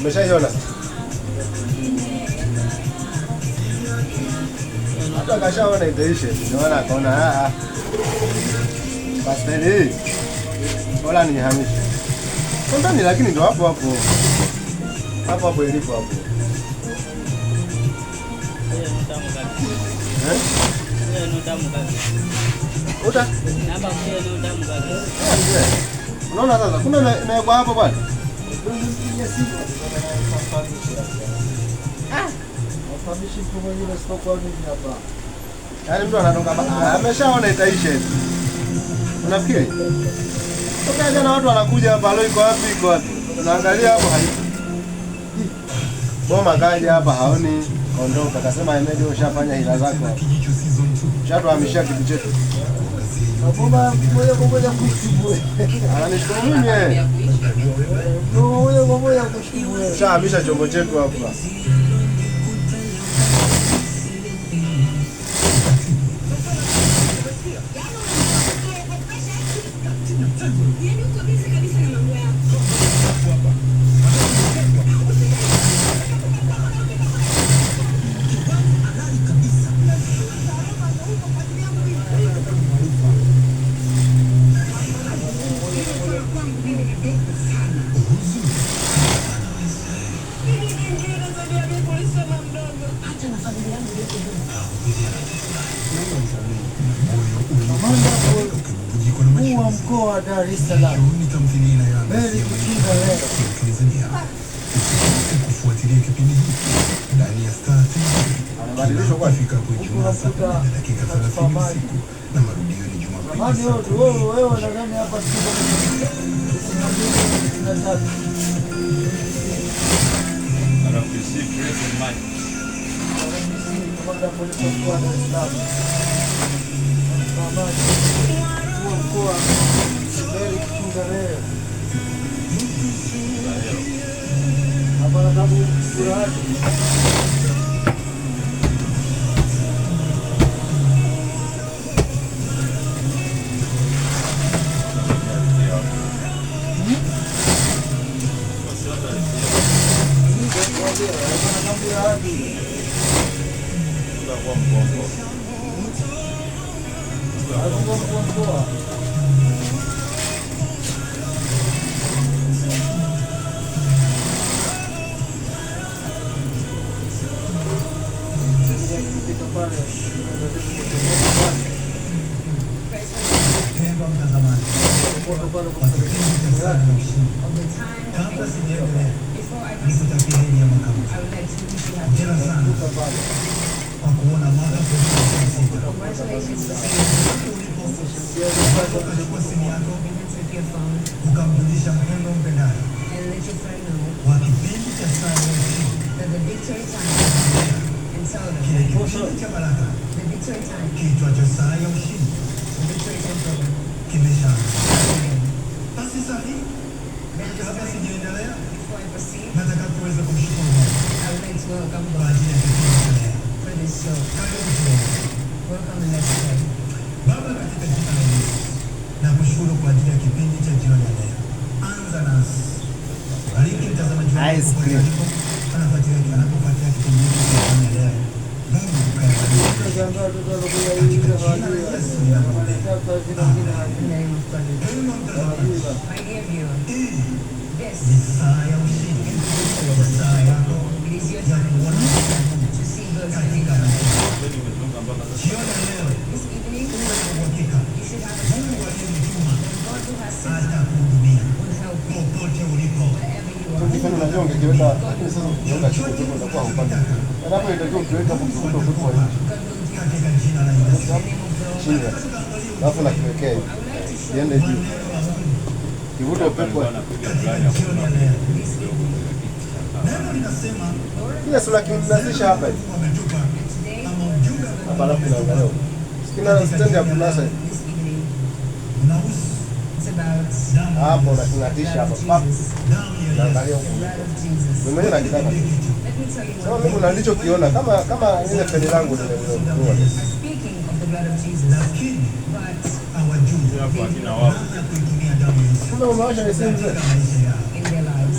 Umeshaiona? Hata kashaona itaisha, ndio maana akaona ah, basi hii bora nihamishe. Ndani lakini ndio hapo hapo. Hapo hapo ilipo hapo. Eh? Uta? Unaona sasa kumbe imewekwa hapo bwana. Yaani mtu anatoka ameshaona itaisha hivi. Unafikiri? Toka jana watu wanakuja hapa, leo iko wapi, iko wapi? Tunaangalia hapo haipo. Boma kaja hapa haoni, kaondoka, akasema Hemedi ushafanya hila zako hapo. Ushatuhamishia kitu chetu. Boma moja kwa moja kushukuru. Ananishukuru mimi eh. Moja kwa moja kushukuru. Ushahamisha chombo chetu hapa. Mkuu wa mkoa wa Dar es Salaam Mary Kikinda leo kufuatilia kipindi hiki ndani ya Star TV Anabadilishwa kwa ifikapo Ijumaa saa 10:30 usiku na marudio ni Jumapili zamani. saa Wewe 10. wewe nadhani hapa tuko 92 93. RPC Prison Mike. Kamanda wa polisi wa mkoa wa Dar es Salaam mkuu wa mkoa Mary Kikinda leo hapa na sababu sura yake. Utakuwa mgongo. Alikuwa mkuu wa mkoa. Kufika pale Pendwa mtazamaji moto pale wa kipindi cha Saa ya Ushindi, kabla sijaendelea, nikutakie heri ya mwaka mpya. Hongera sana kwa kuona mwaka 2026. Ulipo ukachukua simu yako ukamjulisha mpendwa mpendaye wa kipindi cha Saa ya Ushindi, kile kipindi cha baraka kiitwacho Saa ya Ushindi kimeshaanza. Basi saa hii, kabla sijaendelea, nataka kuweza kumshukuru Mungu kwa ajili ya kipindi cha leo. Karibu tuombe. Baba, katika jina la Yesu, nakushukuru kwa ajili ya kipindi cha jioni ya leo. Anza nasi, bariki mtazamaji wangu Ice popote cream. alipo, anafuatilia anapofuatilia kipindi hiki cha jioni ya leo. Mungu ukayabariki. Katika jina la Yesu ninakuombea. Pendwa mtazamaji, hii ni saa ya ushindi, saa yako ya kuona Mungu katika maisha. Jioni ya leo uwe na uhakika Mungu aliyemtuma atakuhudumia popote ulipo. Mfano unajua ungekiweka, lakini sasa ukiweka chini upepo utakuwa haupandi. Yaani hapo inatakiwa ukiweka hapo ukivuta upepo wa nje. Katika jina la Yesu. Chini. Alafu nakiwekea hivi. Iende juu. Kivuta upepo wa Anapiga Katika fulani hapo. jioni ya leo. Neno linasema Kile sura kinasisha hapa hivi. wametupa ama ujumbe Hapa alafu inaangalia huko. Kina stand ya kunasa hivi. unahusu damu ya Hapo Yesu. unakingatisha hapa. Pap. Damu ya Naangalia Yesu. huko. Mimi mwenyewe nakitaka. Sema mimi kuna nilichokiona kama kama ile peni langu lile nililonunua. Lakini hawajui Hapo akina wapo. namna ya kuitumia damu ya Yesu Kumbe umewasha AC mzee. katika maisha yao.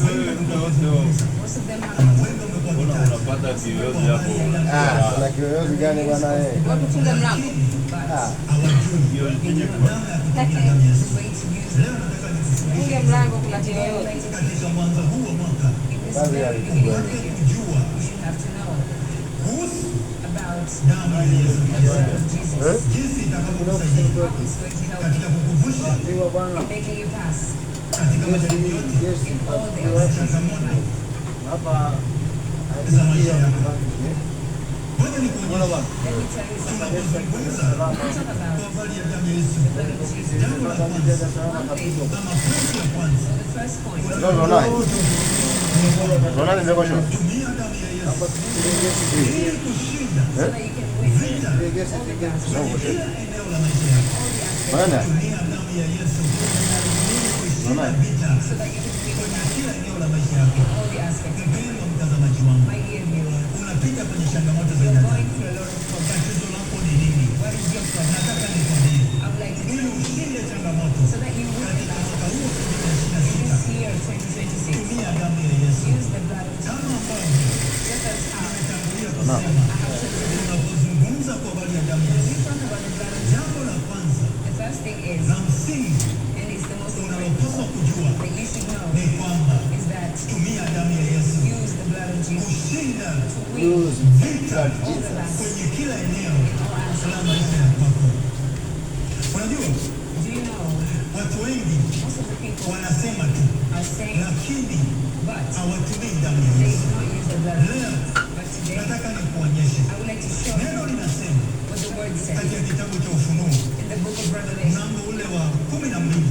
Wewe muda wote huo. Most of them have not. Wengi wamekuwa Mbona wakitaja unapata kiyoyozi hapo? Ah, kuna kiyoyozi gani bwana wewe? Watu funga mlango. But Ah, hawajui Hiyo nyinyi kwa. namna ya kutumia damu ya Yesu. the way to use Leo nataka nikufundishe Funge mlango, kuna kiyoyozi. katika mwanzo huu wa mwaka in this Kazi ya very beginning of upate the year, kujua you should have to know kuhusu about damu ya Yesu the Kristo, blood of Jesus. Eh? jinsi itakavyokusaidia How it's going to help katika you kukuvusha Ndiwa bwana. in making you pass katika majaribu yote Gesi in all the na obstacles in changamoto life. hapa za maisha yako. Ngoja Unaona nikuonyeshe bwana? Let me tell you something. tunapozungumza We talk kwa about habari ya damu ya Yesu, the blood of Jesus. jambo la kwanza Salama One thing, kabisa. ama pointi ya kwanza or the first point, ndio unaonaje? Unaona nimewekwa short. tumia damu ya Yesu Hapa gesi ili kushinda so that you can win vita gesi all the gesi. battles, kwenye kila eneo la maisha yako. all the aspects, Maana Tumia damu ya Yesu ili kushinda Unaona? vita so that you can win kwenye kila eneo la maisha yako. in all the aspects. Mpendwa mtazamaji wangu, My dear viewer, unapita kwenye changamoto za you're aina going gani? through a lot of problems. Tatizo lako ni nini? What is your problem? Nataka nikwambie, I would like to ili tell you ushinde changamoto so that you win the katika battle mwaka huu in 2026, this year 2026. tumia damu ya Yesu Use the blood of Jesus. kama ambavyo Just as how nimetangulia kusema, I have told you before, unapozungumza kwa habari ya damu ya when we Yesu, talk about the blood of Jesus, jambo la kwanza the first thing is, la msingi and it's the most important, unalopaswa kujua that you should know ni kwamba is that tumia damu ya Yesu use the blood of Jesus kushinda to win use vita blood all the Jesus. battles kwenye kila eneo in all la aspects. maisha ya kwako. Unajua, Do you know watu wengi most of the people wanasema tu, are saying, lakini but hawatumii damu ya they Yesu. do not use the blood of Leo Jesus. But today, nataka nikuonyeshe I would like to show neno you linasema what the word says katika kitabu cha Ufunuo in the book of Revelation. mlango ule wa 12